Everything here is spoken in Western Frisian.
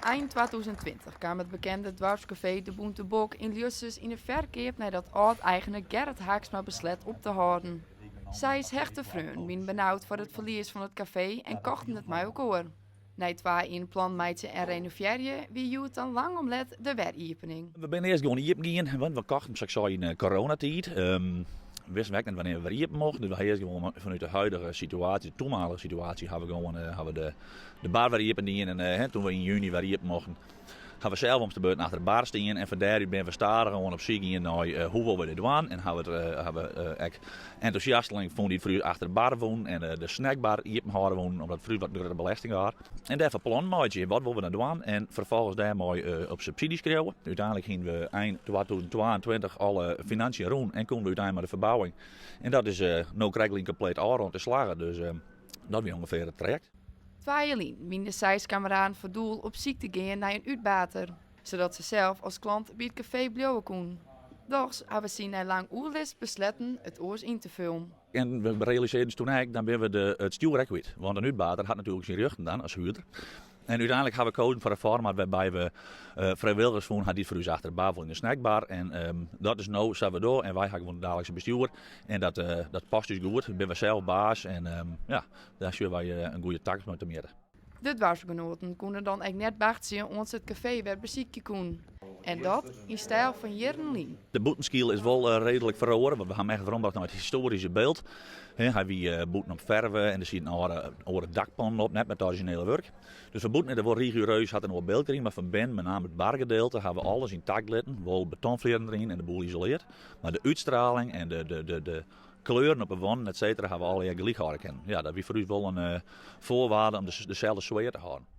Ein 2020 kaam it bekende doarpskafee De Bûnte Bok yn Ljussens yn 'e ferkeap neidat âld-eigener Gerrit Haaksma besleat op te hâlden. Seis hechte freonen wiene benaud foar it ferlies fan it kafee en kochten it mei elkoar. Nei twa jier in plan meitsje en renovearje wie hjoed dan lang om let de weriepening. We binne earst gewoan iepen gien, want we kochten sa't ik sei yn de coronatiid. Wisten we ek net wannear we wer iepen mochten, dus we ha earst gewoan fanút de huidige situaasje, de toenmalige situaasje, ha we gewoan ha we de de bar wer iepen dien en eh, toen we yn juny wer iepen mochten, ha we sels om de beurt achter de bar stien en fan dêrút binne we stadichoan op syk gien nei eh, hoe wolle we dit dwaan en ha we, eh, ha we ek entûsjastelingen fûn dy't foar ús achter de bar woenen en de snackbar iepen hâlde woenen, omdat it foar ús wat grutte belesting waard. En dêrfoar plannen meitsje, wat wolle we dan dwaan en ferfolgens dêrmei op subsydzje skriuwe. Uteinlik hiene we ein 2022 alle financiën rûn en koene we úteinlik mei de ferbouwing. En dat is no krekt kompleet ôfrûn en slagge, dus dat wie ûngefear it trajekt. Twa jier lyn wiene de seis kameraden fan doel op syk te gean nei in útbater, sadat se sels as klant by it kafee bliuwe koenen. Dochs hawwe sy nei lang oerlis besletten it oars yn te fullen. En we realisearden ús toen ek, dan binne we de, it stjoer ek kwyt. Want in útbater hat natuerlik syn rjochten dan as huurder. En úteinlik ha we kozen foar in format wêrby we uh, frijwilligers fûn ha dy't foar ús achter de bar yn de snackbar. En dat is no sa we dogge. En wy ha gewoan it daaglikse bestjoer. En dat, dat past ús goed. Dan binne we sels baas. En ja, dêr sjogge wy in goede takomst mei temjitte. De doarpsgenoaten koene dan ek net wachtsje oant se it kafee wer besykje koenen. En dat yn styl fan jierren lyn. De bûtenskiel is wol reedlik feroare, want we ha him echt werombrocht nei it histoaryske byld. Hy wie bûten op ferve en der sieten âlde oare dakpannen op, net met it orizjinele wurk. Dus fan bûten is er wol rigoereus, hat in oar byld krigen, mar fan binnen, met name it bargedeelte, ha we alles yntakt litten. Wol betonflierren deryn en de boel isoleard. Mar de útstraling en de, de, de, de kleuren op de wanden, et cetera, ha we allegear gelyk hâlde kinnen. Ja, dat wie foar ús wol in voorwaarde om deselde sfear te hâlden.